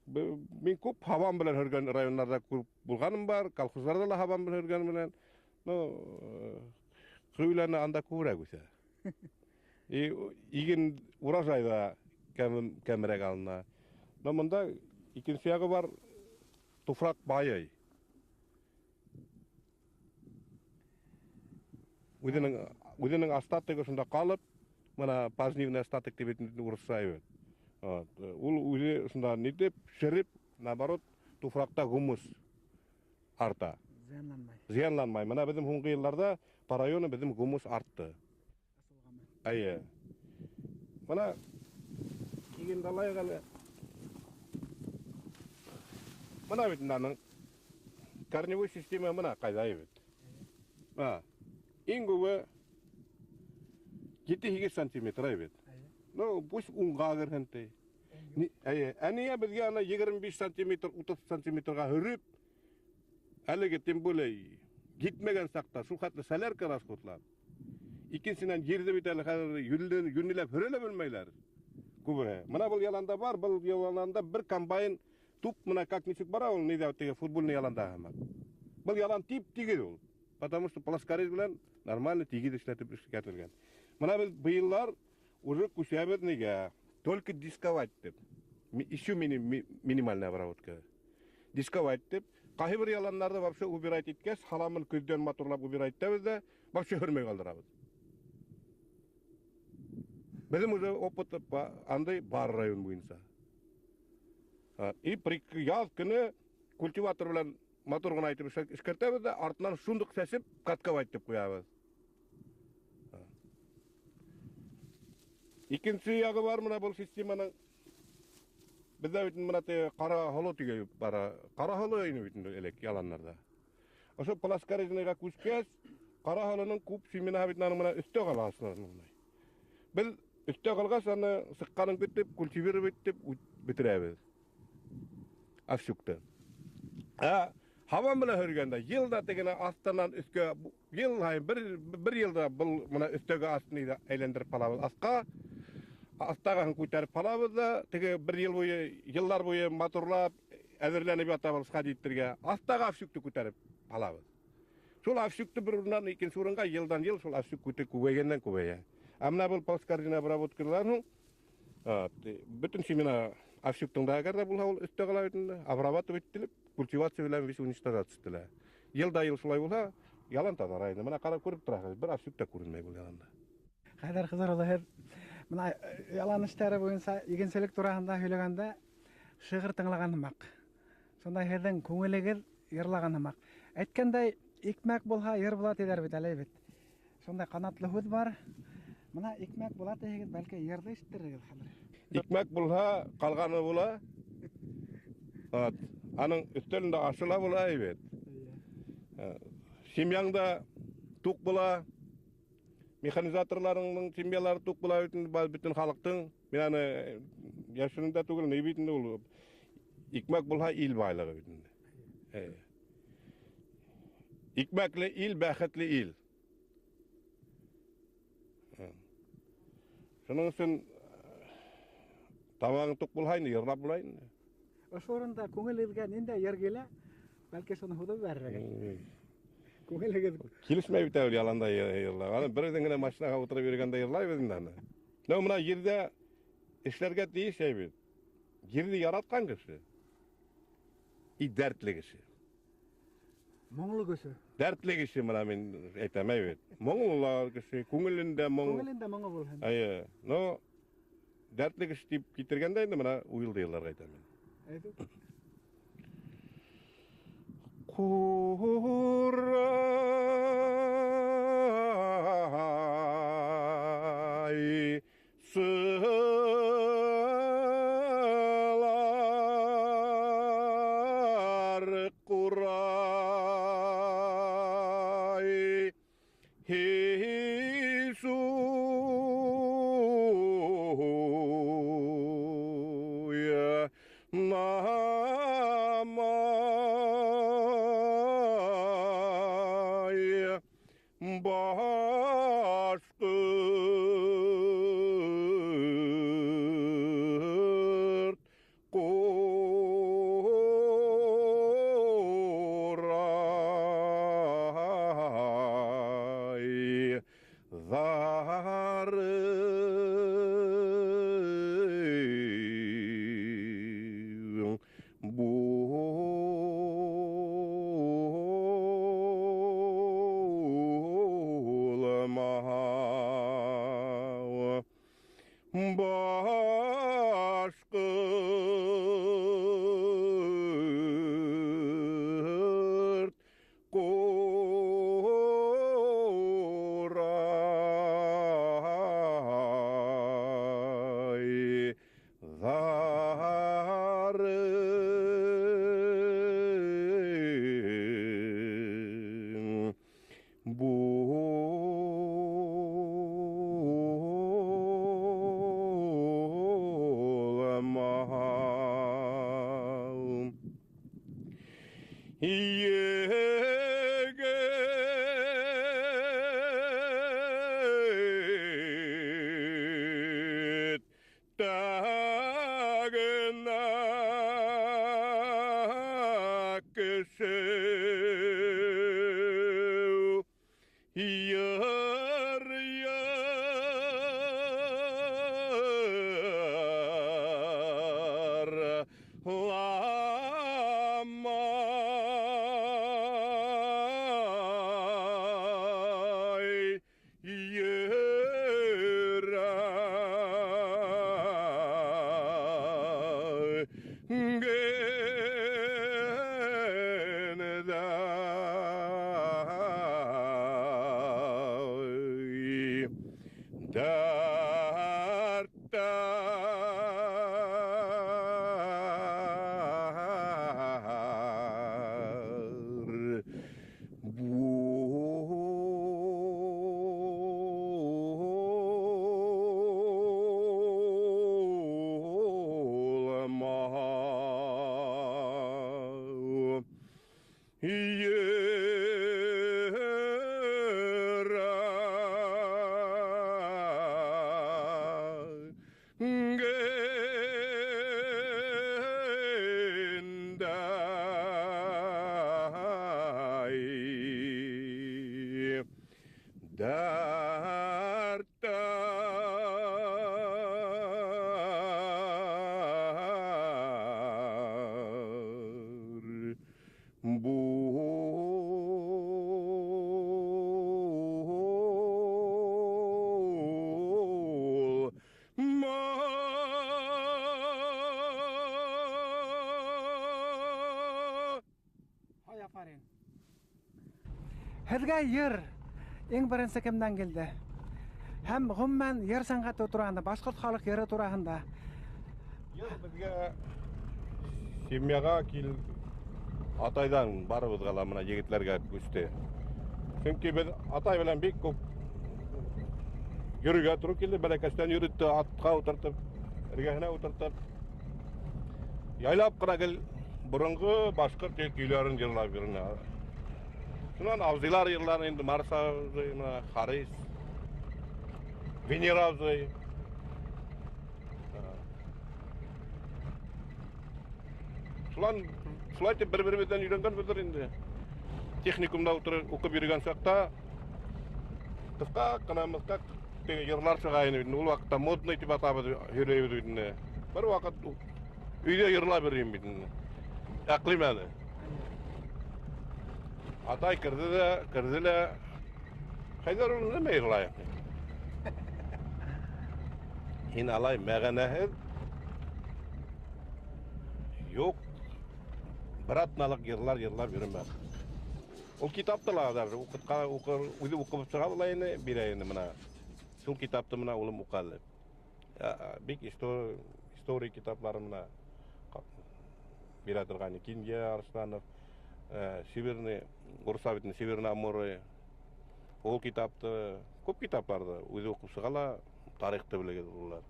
Speaker 8: Мин күп һабан белән һөргән районнарҙа күп булғаным бар, колхозларҙа ла һабан белән һөргән менән. Ну, ҡыйыуланы анда күберәк үҫә. И иген урожай ҙа кәмерәк алына. Но мында икенсе яғы бар, туфраҡ байый. Үҙенең остатогы шунда ҡалып, мына пожнивный остаток тип урыҫса әйбәт. Ул үҙе шунда нитеп, шереп, наоборот, туфраҡта гумус арта.
Speaker 1: Зыянланмай.
Speaker 8: Зыянланмай. Мына беҙҙең һуңғы йылдарҙа по району беҙҙең гумус артты. Әйе. Мына иген далайыҡ әле. Мына бит аның корневой система мына ҡайҙа бит. Иң күбе 7-8 сантиметр бит. Ну, пусть унға керһен ти. Әйе, ә ниңә беҙгә ана 25 сантиметр, 30 сантиметрға һөрөп, әлеге тем более етмәгән саҡта шул хәтле солярка расходлап. Икенсенән ерҙе бит әле хәҙер йүнләп һөрә лә белмәйләр. Күбеһе. Мына был яланда бар, был яланда бер комбайн туп мына как нисек бара ул, ниҙә теге футбольный яланда һымаҡ. Был ялан тип-тигеҙ ул. Потому что плоскорез белән нормально тигеҙ эшләтеп эшкәртелгән. Мына беҙ быйыллар уже күсәбеҙ нигә? Только дисковать тип. Еще минимальная обработка. Дисковать тип. Ҡайһы бер яландарҙы вообще убирать иткәс, һаламын көҙҙән матурлап убирать итәбеҙ ҙә, вообще һөрмәй ҡалдырабыҙ. Беҙҙең уже опыт андай бар район буйынса. И яҙ көнө культиватор белән матур ғына итеп эшкәртәбеҙ ҙә, артынан шундуҡ сәсеп катковать тип ҡуябыҙ. Икенсе яғы бар мына был системаның. Беҙҙә бит мына теге ҡара һоло тигән бара. Ҡара һоло ине бит инде элек яландарҙа. Ошо плоскорезныйға күскәс, ҡара һолоноң күп семена бит аның мына өҫтә ҡала аҫтынан. Беҙ өҫтә ҡалғас, аны сыҡҡанын көтөп, культивировать итеп бөтөрәбеҙ. Овсюкты. Ә һабан менән һөргәндә йыл да тегене аҫтынан өҫкә, йыл һайын бер йылда был мына өҫтәге аҫтын әйләндереп ҡалабыҙ. Аҫҡа аҫтағыһын күтәреп ҡалабыҙ ҙа, теге бер йыл буйы, йылдар буйы матурлап, әҙерләнеп ятабыҙ сходить итергә. Аҫтағы овсюкты күтәреп ҡалабыҙ. Шул овсюкты бер урындан икенсе урынға йылдан йыл шул овсюк күбәйгәндән күбәйә. Ә мына был плоскорезный обработкалар һуң, бөтөн семена овсюктың да әгәр ҙә булһа, ул өҫтә ҡала бит инде, обрабатывать ителеп, культивация белән весь уничтожаться ителә. Йыл да йыл шулай булһа, ялан таҙара инде. Мына ҡарап күреп тораһығыҙ, бер овсюк та күренмәй был яланда.
Speaker 1: Хәйҙәр Хызыр улы, һеҙ мына ялан эштәре буйынса игенселек тураһында һөйләгәндә шиғыр тыңлаған һымаҡ. Шунда һеҙҙең күңелегеҙ йырлаған һымаҡ. Әйткәндәй, икмәк булһа, йыр була тиҙәр бит әле бит. Шундай ҡанатлы һүҙ бар. Мына икмәк була тиһегеҙ, бәлки йырҙы ишеттерегеҙ хәҙер.
Speaker 8: Икмәк булһа, ҡалғаны була. Аның өҫтәлендә ашы ла була бит. Семьяң да туҡ була. Механизаторларының семьялары туҡ була бит инде, бөтөн халыҡтың. Мин аны йәшерен дә түгел, ни бит инде ул. Икмәк булһа ил байлығы бит инде. Икмәкле ил, бәхетле ил. Шуның өсөн тамағың туҡ булһа инде, йырлап була инде.
Speaker 1: Ошо урында күңелегеҙгә ниндәй йыр килә, бәлки шуны һуҙып бәрергә. Күңелегеҙ
Speaker 8: килешмәй бит әле яланда йырлап. Аны бер үҙең генә машинаға ултырып йөрөгәндә йырлайбыҙ инде аны. Но мына ерҙә эшләргә тейеш бит. Ерҙе яратҡан кеше. И дәртле кеше.
Speaker 1: Моңло кеше.
Speaker 8: Дәртле кеше мына мин әйтәм бит. Моңло кеше, күңелендә моң.
Speaker 1: Күңелендә моңо булһын.
Speaker 8: Әйе. Но дәртле кеше дип китергәндә инде мына уйылды йырларға әйтәм мин.
Speaker 1: Әйтү.
Speaker 8: Ҡурай Ҡурай һис уйнамай Башҡорт ҡурай ҙары булма. Башҡорт ҡурай ҙары булма. Егет тәгенә кеше йыр йырламай йөрәгендәй Дәрттәр булма. Йөрәгендәй Дәрттәр булма.
Speaker 1: Һай, афарин. Һеҙгә йыр иң беренсе кемдән килде? Һәм ғөмүмән йыр сәнғәте тураһында, башҡорт халыҡ йыры тураһында.
Speaker 8: Йыр беҙгә семьяға кил атайҙан барыбыҙға ла мына егетләргә күсте. Сөнки беҙ атай белән бик күп йөрөргә тура килде, бәләкәстән йөрөттө, атҡа ултыртып, эргәһенә ултыртып. Яйлап ҡына гел боронғо башҡорт көйләрен йырлап йөрөнә. Шунан абзыйлар йырланы инде, Марс абзый, мына Харис, Венера абзый. Шулан шулай итеп бер-беребеҙҙән өйрәнгәнбеҙҙер инде. Техникумда ултырып уҡып йөрөгән саҡта ҡыҫҡа ҡына мыҫҡа теге йырлар сыға ине бит. Ул ваҡытта модный тип атабыҙ, һөйләйбеҙ бит инде. Бер ваҡыт өйҙә йырлап йөрөйөм бит инде. Аҡлыйм әле. Атай керҙе ҙә, керҙе лә. Хәйҙәр ул нимә йырлай? Һин алай мәғәнәһеҙ юҡ, бер атналыҡ йырлар йырлап йөрөмә. Ул китапты ла даже уҡытҡан, уҡыр, үҙе уҡып сыға ла ине, бирә ине мына. Шул китапты мына улым уҡы әле. Бик история китаплары мына. бирә торган Кинья Арсланов, Северный, урыҫса бит Северное море. Ул китапты, күп китапларҙы үҙе уҡып сыға ла, тарихты белә улар.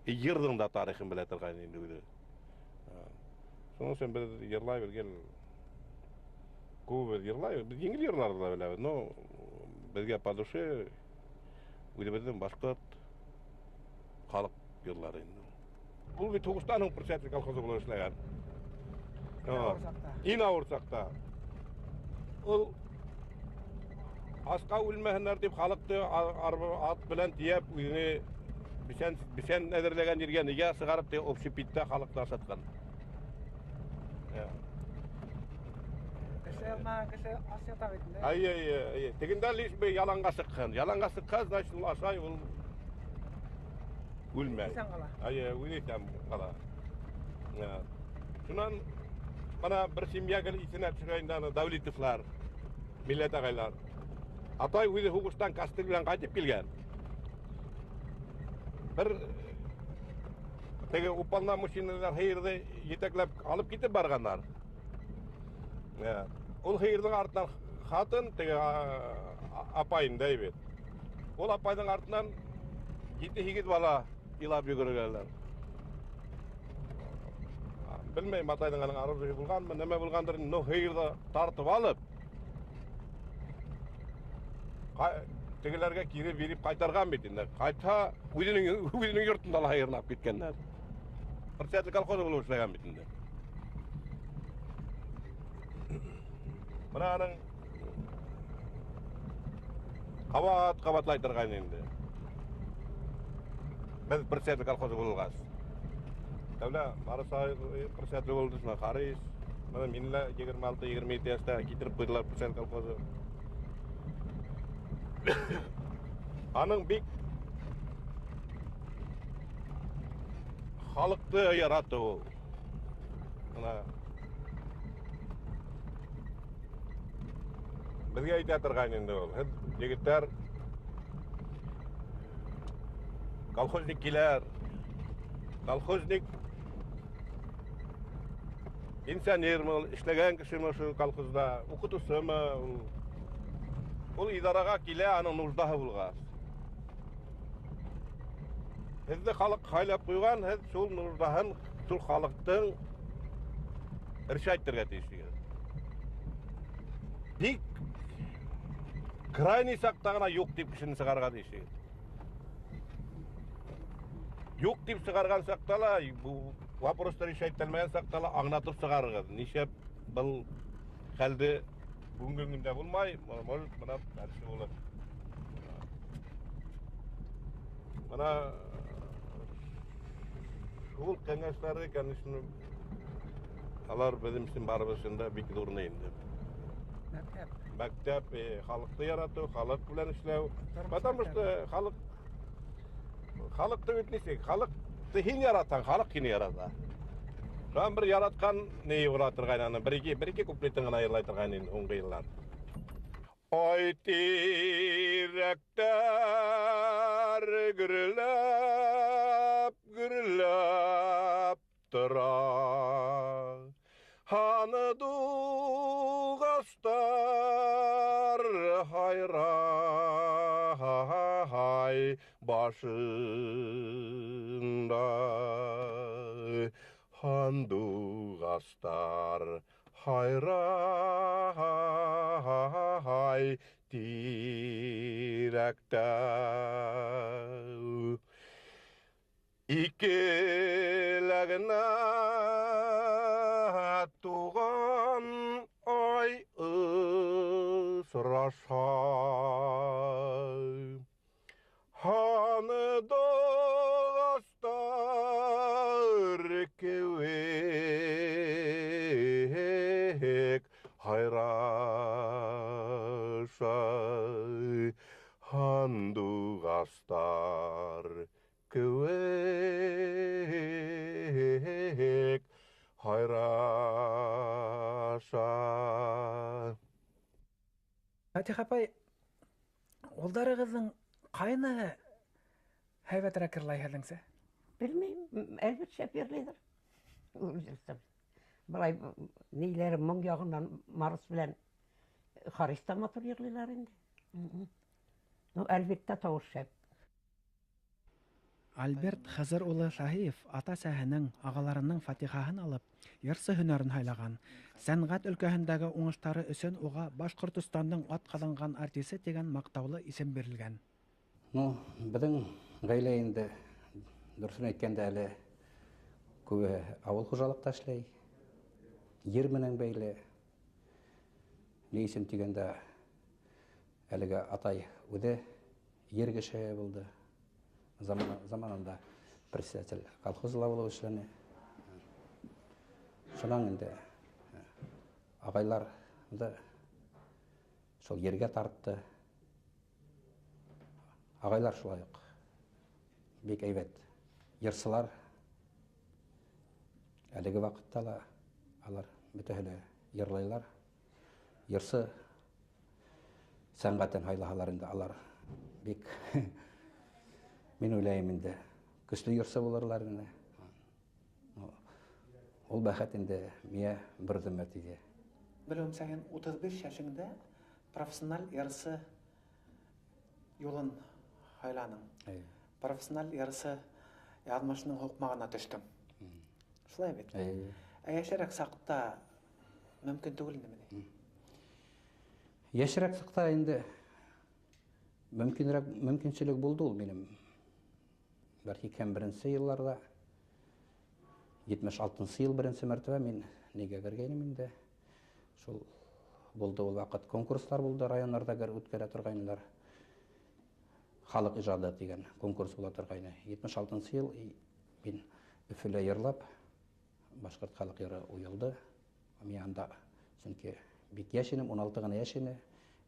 Speaker 8: Йырҙың да тарихын белә торған инде үҙе. Шуның өсөн беҙ йырлайбыҙ, гел күбебеҙ йырлайбыҙ. Беҙ еңел йырларҙы ла беләбеҙ, но беҙгә по душе үҙебеҙҙең башҡорт халыҡ йырлары инде. Ул бит һуғыштан һуң председатель колхозы булып эшләгән. Иң ауыр саҡта. Ул асҡа үлмәһеннәр тип халыҡты ат белән тейәп, үҙене бесән әҙерләгән ергә нигә сығарып тип общепитта халыҡты ашатҡан.
Speaker 1: Кеше алмаған кеше ас ята бит инде.
Speaker 8: Ай, ай, ай. Тегендә лишь бы яланға сыҡҡан. Яланға сыҡҡан, значит, ул ашай, ул үлмәй.
Speaker 1: Иҫән ҡала.
Speaker 8: Ай, үҙе иҫән ҡала. Шунан бына бер семья гел иҫенә төшөрә инде аны Давлетовлар, милләт ағайлар. Атай үҙе һуғыштан костыль белән ҡайтып килгән. Бер теге уполномоченныйлар һыйырҙы етәкләп алып китеп барғандар. Ул һыйырҙың артынан хатын, теге апайын да бит. Ул апайҙың артынан ете-һигеҙ бала илап йүгергәнләр. Белмәйем, атайҙың аның оружие булғанмы, нәмә булғандыр, но һыйырҙы тартып алып, тегеләргә кире биреп ҡайтарған бит инде. Ҡайтһа, үҙенең йортонда ла һыйырын алып киткәннәр. Председатель колхозы булып эшләгән бит инде. Бына аның ҡабат-ҡабатлай торған инде. Беҙ председатель колхозы булғас. Тәүлә Барыс председатель булды, шунан Харис. Бына мин лә егерме алты, егерме ете йәштә китереп ҡуйҙылар председатель колхозы. Аның бик халыҡты яратыуы. Бына беҙгә әйтә торған инде ул. Һеҙ, егеттәр, колхозник киләр. Колхозник пенсионермы ул, эшләгән кешеме ошо колхозда, уҡытыусымы ул. Ул идараға килә, аның нуждаһы булғас. Һеҙҙе халыҡ һайлап ҡуйған, һеҙ шул нуждаһын, шул халыҡтың решать итергә тейешһегеҙ. Бик крайний саҡта ғына юҡ тип кешене сығарырға тейешһегеҙ. Юҡ тип сығарған саҡта ла, бу вопростар решать ителмәгән саҡта ла аңлатып сығарығыҙ. Нишләп был хәлде бөгөнгө көндә булмай, может, бына дальше булыр. Бына шул кәңәшләрҙе, конечно, алар беҙҙең өсөн барыбыҙ өсөн дә бик ҙур ни инде.
Speaker 1: Мәктәп.
Speaker 8: Мәктәп, халыҡты яратыу, халыҡ белән эшләү.
Speaker 1: Тормош
Speaker 8: Потому что
Speaker 1: мәктәбе.
Speaker 8: халыҡты бит нисек? Халыҡты һин яратһаң, халыҡ һине ярата. Шунан бер яратҡан ни була торғайны аны, бер ике куплетын ғына йырлай торғайны инде һуңғы йыллар. Ай тирәктәр гөрләп, гөрләп тора. Һандуғастар һайрай башында. Һандуғастар һайрай тирәктә. Икеләгенә туған ай осраша. Һандуғастар кеүек һайраша. Һандуғастар кеүек һайраша.
Speaker 1: Фатиха апай, улдарығыҙҙың ҡайныһы һәйбәтерәк йырлай һеҙҙеңсә?
Speaker 2: Белмәйем, әлбиттә шәп йырлайҙыр. Былай ниләре моң яғынан Марс белән Харис та матур йырлыйлар инде. Ну, әлбиттә, тауыш шәп.
Speaker 1: Альберт Хызыр улы Шаһиев ата-әсәһенең, ағаларының фатихаһын алып, йырсы һөнәрен һайлаған. Сәнғәт өлкәһендәге уңыштары өсөн уға Башҡортостандың атҡаҙанған артисы тигән маҡтаулы исем бирелгән.
Speaker 9: Ну, беҙҙең ғаилә инде, дөрөҫөн әйткәндә, әле күбе ауыл хужалыҡта эшләй, ер менән бәйле. Ни өсөн тигәндә, әлеге атай үҙе ер кешеһе булды. Заманында председатель колхозы ла булып эшләне. Шунан инде ағайларҙы шул ергә тартты. Ағайлар шулай уҡ бик әйбәт йырсылар. Әлеге ваҡытта ла алар бөтәһе лә йырлайлар. Йырсы сәнғәтен һайлаһалар инде алар бик, мин уйлайым инде, көслө йырсы булырлар инде. Ул бәхет инде миңә бер үҙемә тейҙе.
Speaker 1: Белеүемсә, һин 35 йәшеңдә профессиональ йырсы юлын һайланың.
Speaker 9: Эйе.
Speaker 1: Профессиональ йырсы яҙмышының һуҡмағына төштөң. Шулай бит?
Speaker 9: Эйе.
Speaker 1: Ә йәшерәк саҡта мөмкин түгел инде ни?
Speaker 9: Йәшерәк саҡта инде мөмкинселек булды ул минең. Бер 81 йылларҙа, 76 йыл беренсе мәртәбә мин нигә кергәйнем инде. Шул булды ул ваҡыт, конкурслар булды, районнарҙа гер үткәрә торғайнылар. Халыҡ ижады тигән конкурс була торғайны. 76 йыл мин Өфөлә йырлап, башҡорт халыҡ йыры уйылды. Мин анда, сөнки бик йәш инем, 16 ғына йәш ине,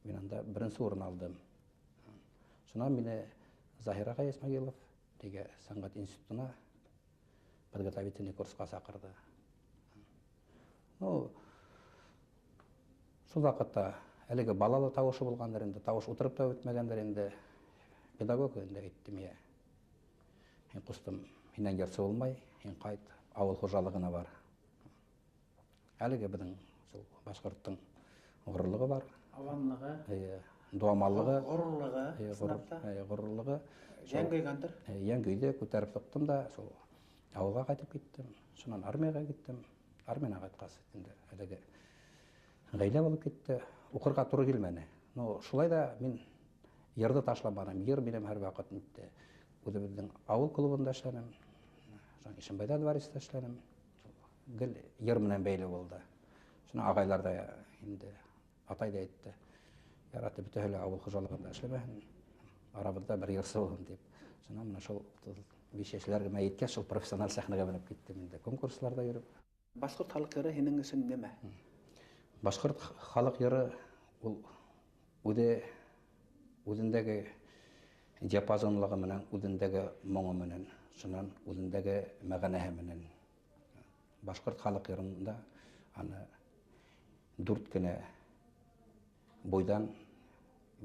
Speaker 9: мин анда беренсе урын алдым. Шунан мине Заһир ағай Исмәғилов теге сәнғәт институтына подготовительный курсҡа саҡырҙы. Ну, шул ваҡытта әлеге балалы тауышы булғандыр инде, тауыш ултырып та бөтмәгәндер инде. Педагог инде әйтте миңә: һин, ҡустым, һинән йырсы булмай, һин ҡайт, ауыл хужалығына бар. Әлеге беҙҙең шул башҡорттоң ғорурлығы бар.
Speaker 1: Аванлығы.
Speaker 9: Эйе, дуамаллығы.
Speaker 1: Ғорурлығы,
Speaker 9: Эйе,
Speaker 1: ысынлап та.
Speaker 9: Эйе, ғорурлығы.
Speaker 1: Йән көйгәндер.
Speaker 9: Эйе, йән көйҙө күтәреп сыҡтым да, шул ауылға ҡайтып киттем. Шунан армияға киттем. Армиянан ҡайтҡас инде әлеге ғаилә булып китте. Уҡырға тура килмәне. Но шулай да мин йырҙы ташламаным. Йыр минең һәр ваҡыт итте. Үҙебеҙҙең ауыл клубында эшләнем. Шунан Ишембайҙа дворецта эшләнем. Гел йыр менән бәйле булды. Шунан ағайлар да инде, атай да әйтте: яраты, бөтәһе лә ауыл хужалығында эшләмәһен, арабыҙҙа бер йырсы булһын тип. Шунан мына шул 35 йәшләр генә еткәс, шул профессиональ сәхнәгә менеп киттем инде, конкурсларҙа йөрөп.
Speaker 1: Башҡорт халыҡ йыры һинең өсөн нимә?
Speaker 9: Башҡорт халыҡ йыры ул үҙе үҙендәге диапазонлығы менән, үҙендәге моңо менән, шунан үҙендәге мәғәнәһе менән. Башҡорт халыҡ йырында аны дүрт кенә буйҙан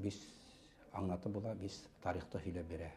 Speaker 9: биш аңлатып була, биш тарихты һөйләп бирә.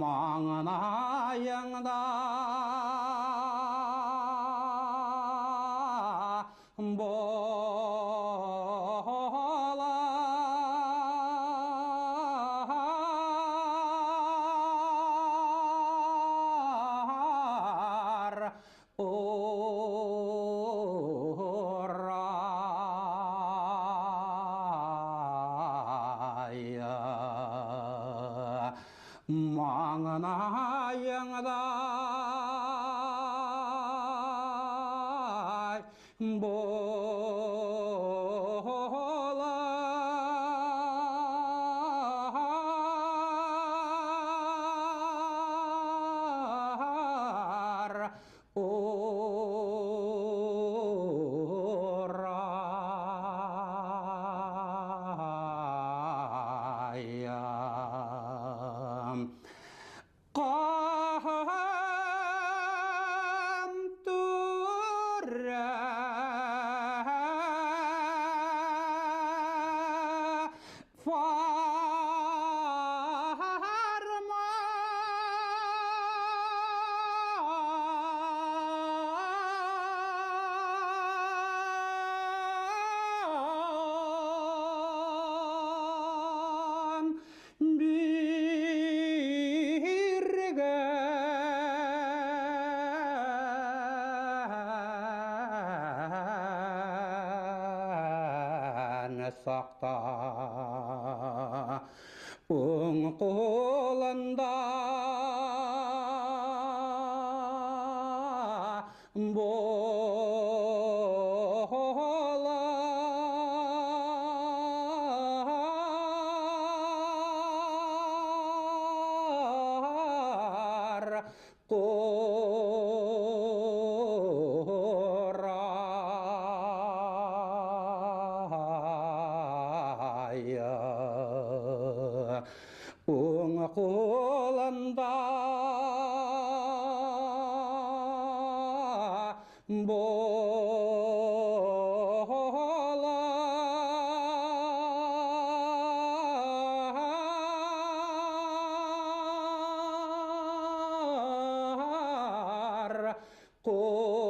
Speaker 10: Mangana
Speaker 4: Фарман биргән саҡта уң ҡулында булар ҡурайы, уң ҡулында булар ҡурайы.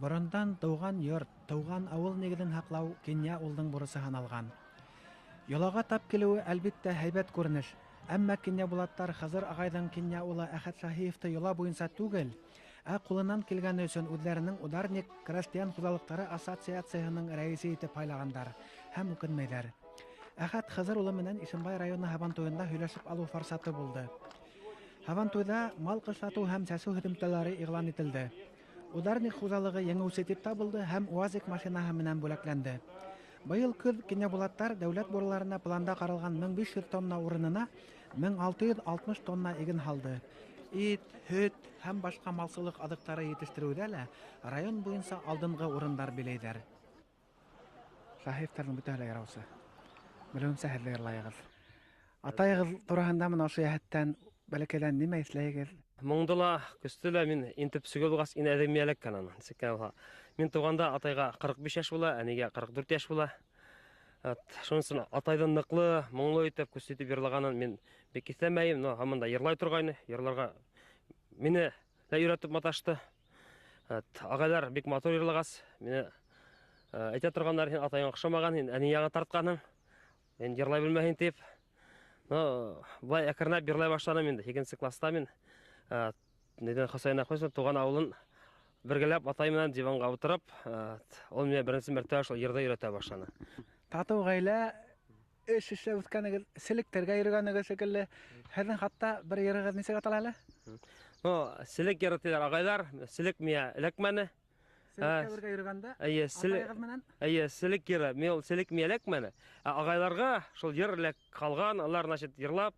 Speaker 1: Борондан тыуған йорт, тыуған ауыл нигеҙен һаҡлау Кинйә улдың бурысы һаналған. Йолаға тап килеүе, әлбиттә, һәйбәт күренеш. Әммә кинйәбулаттар Хызыр ағайҙың кинйә улы Әхәт Шаһиевты йола буйынса түгел, ә ҡулынан килгәне өсөн үҙҙәренең ударник крәҫтиән хужалыҡтары ассоциацияһының рәйесе итеп һайлағандар һәм үкенмәйҙәр. Әхәт Хызыр улы менән Ишембай районы һабантуйында һөйләшеп алыу форсаты булды. Һабантуйҙа мал ҡышлатыу һәм сәсеү һөҙөмтәләре иғлан ителде. Ударник хужалығы еңеүсе тип табылды һәм УАЗик машинаһы менән бүләкләнде. Быйыл көҙ кинйәбулаттар дәүләт бураларына планда ҡаралған 1500 тонна урынына 1660 тонна иген һалды. Ит, һөт һәм башҡа малсылыҡ аҙыҡтары етештереүҙә лә район буйынса алдынғы урындар биләйҙәр. Шаһиевтәрҙең бөтәһе лә йырлаусы. Белеүемсә, һеҙ ҙә йырлайығыҙ. Атайығыҙ тураһында мына ошо йәһәттән бәләкәйҙән нимә иҫләйегеҙ?
Speaker 6: Моңдо ла, көстө лә мин интеп сөгө булғас, ин әҙәм эләккән аны, нисек кенә булһа. Мин туғанда атайға 45 йәш була, әнигә 44 йәш була. Шуның өсөн атайҙың ныҡлы, моңло итеп, көслө итеп йырлағанын мин бик иҫләмәйем, но һаман да йырлай торғайны, йырларға мине лә өйрәтеп маташты. Ағайлар бик матур йырлағас, мине әйтә торғандар, һин атайыңа оҡшамаған, һин әни яңы тартҡанһың, һин йырлай белмәйһең тип. Но былай әкренләп йырлай башланым инде, 2-нсе класста мин. Неден Хосайын Ахмедович туған ауылын бергәләп атай менән диванға ултырып, ул мине беренсе мәртәбә шул йырҙы өйрәтә башланы.
Speaker 1: Татыу ғаилә эш эшләп үҫкәнегеҙ, селектәргә йөрөгәнегеҙ шикелле. Һеҙҙең хатта бер йырығыҙ нисек атала әле?
Speaker 6: Ну, селек йыры тиҙәр ағайҙар, селек миңә эләкмәне.
Speaker 1: Селеккә бергә йөрөгәндә атайығыҙ менән?
Speaker 6: Эйе, селек йыры, мин ул селек миңә эләкмәне. Ә ағайларға шул йыр эләк ҡалған, алар, значит, йырлап,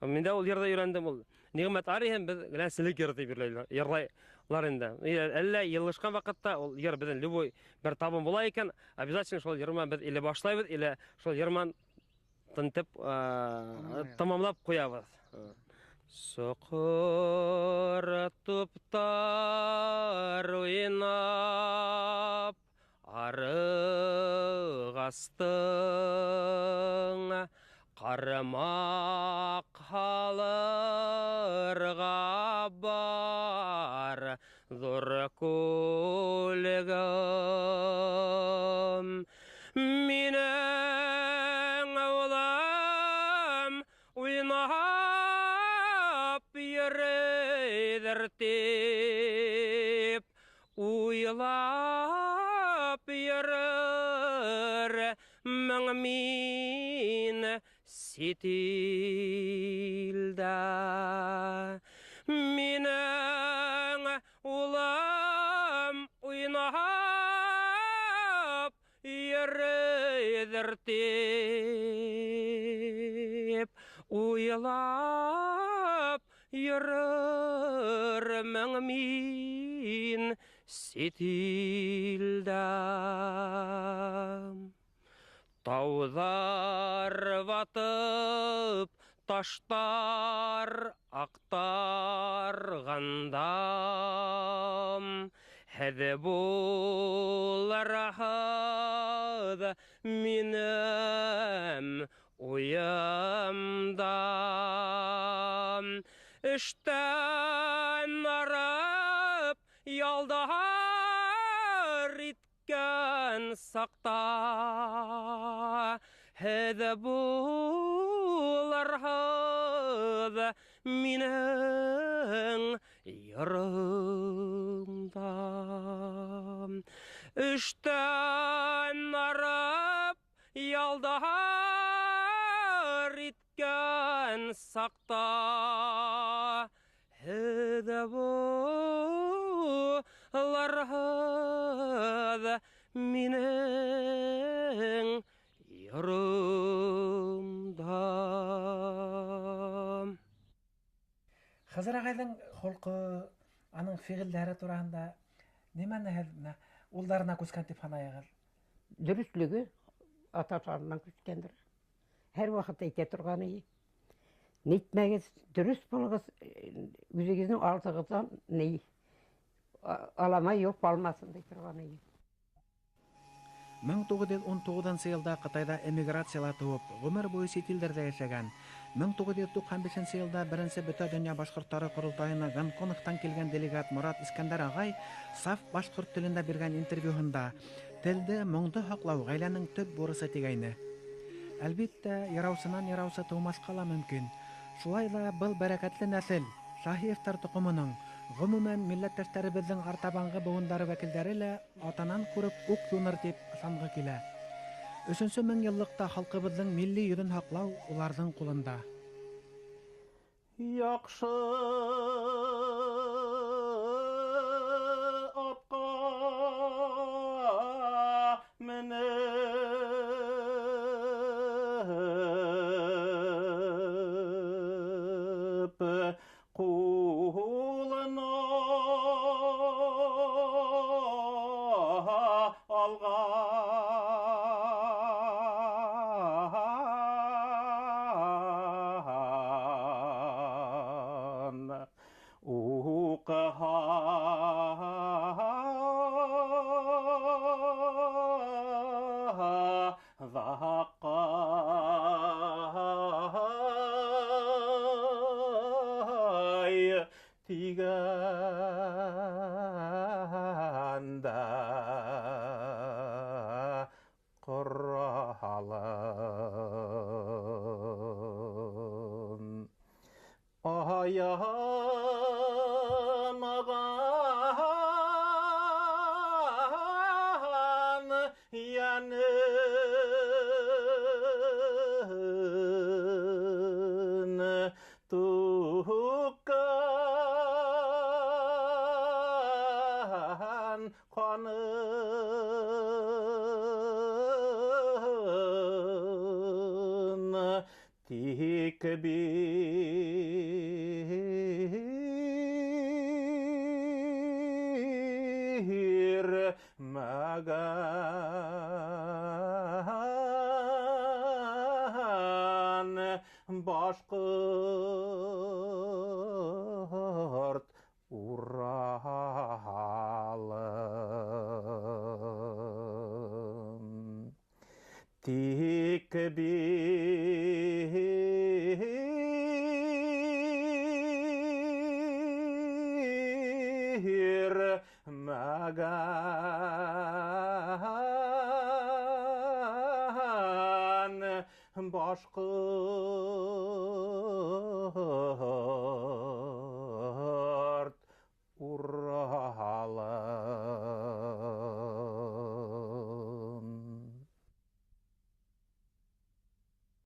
Speaker 6: мин дә ул йырҙы өйрәндем. Ул Ниғмәт Ариһен беҙ генә селек йыры тип йырлайлар инде. Әллә йылышҡан ваҡытта ул йыр беҙҙең любой бер табын була икән, обязательно шул йыр менән беҙ иле башлайбыҙ, иле шул йыр менән тынтып, тамамлап ҡуябыҙ. Соҡор туптар уйнап, арығастың, ҡармаҡ һалырға бар ҙур күлгә. Минең улым уйнап йөрөйҙөр тип, уйлап йөрөр мең мин сит илдә. Минең улым уйнап йөрөйҙөр тип, уйлап йөрөр мең мин сит илдә. Тауҙар ватып, Таштар аҡтарғанда, һеҙ булырһығыҙ минең уйымда. Эштән арып ялдар иткән саҡта, һеҙ булырһығыҙ минең йырымда. Эштән арып ялдар иткән саҡта, һеҙ булырһығыҙ минең йырымда.
Speaker 1: Хызыр ағайҙың холҡо, аның фиғелдәре тураһында нимәне һеҙ менә улдарына күскән тип һанайығыҙ?
Speaker 2: Дөрөҫлөгө аталарынан күскәндер. Һәр ваҡыт әйтә торғаны: нитмәгеҙ, дөрөҫ булығыҙ, үҙегеҙҙең алдығыҙҙан ни аламай юҡ ҡалмаҫын ти торғаны.
Speaker 1: 1919 йылда Ҡытайҙа эмиграцияла тыуып, ғүмер буйы сит илдәрҙә йәшәгән. 1995 йылда беренсе Бөтә донъя башҡорттары ҡоролтайына Гонконгтан килгән делегат Морат Искәндәр ағай саф башҡорт телендә биргән интервьюһында телде, моңдо һаҡлау ғаиләнең төп бурысы тигәйне. Әлбиттә, яраусынан яраусы тыумаҫҡа ла мөмкин. Шулай ҙа был бәрәкәтле нәҫел Шаһиевтар тоҡомоноң, ғөмүмән, милләттәштәребеҙҙең артабанғы быуындары вәкилдәре лә атанан күреп уҡ юныр тип ышанғы килә. Өсөнсө мең йыллыҡта халҡыбыҙҙың милли йөҙөн һаҡлау уларҙың ҡулында.
Speaker 10: Яҡшы атҡа менеп, ҡулына алған, уҡыһа ҙаҡай тигәндә ҡоралын аямаған йәнен түккән ҡанын тик бирмәгән башҡорт Уралын. Тик бирмәгән башҡорт Уралын.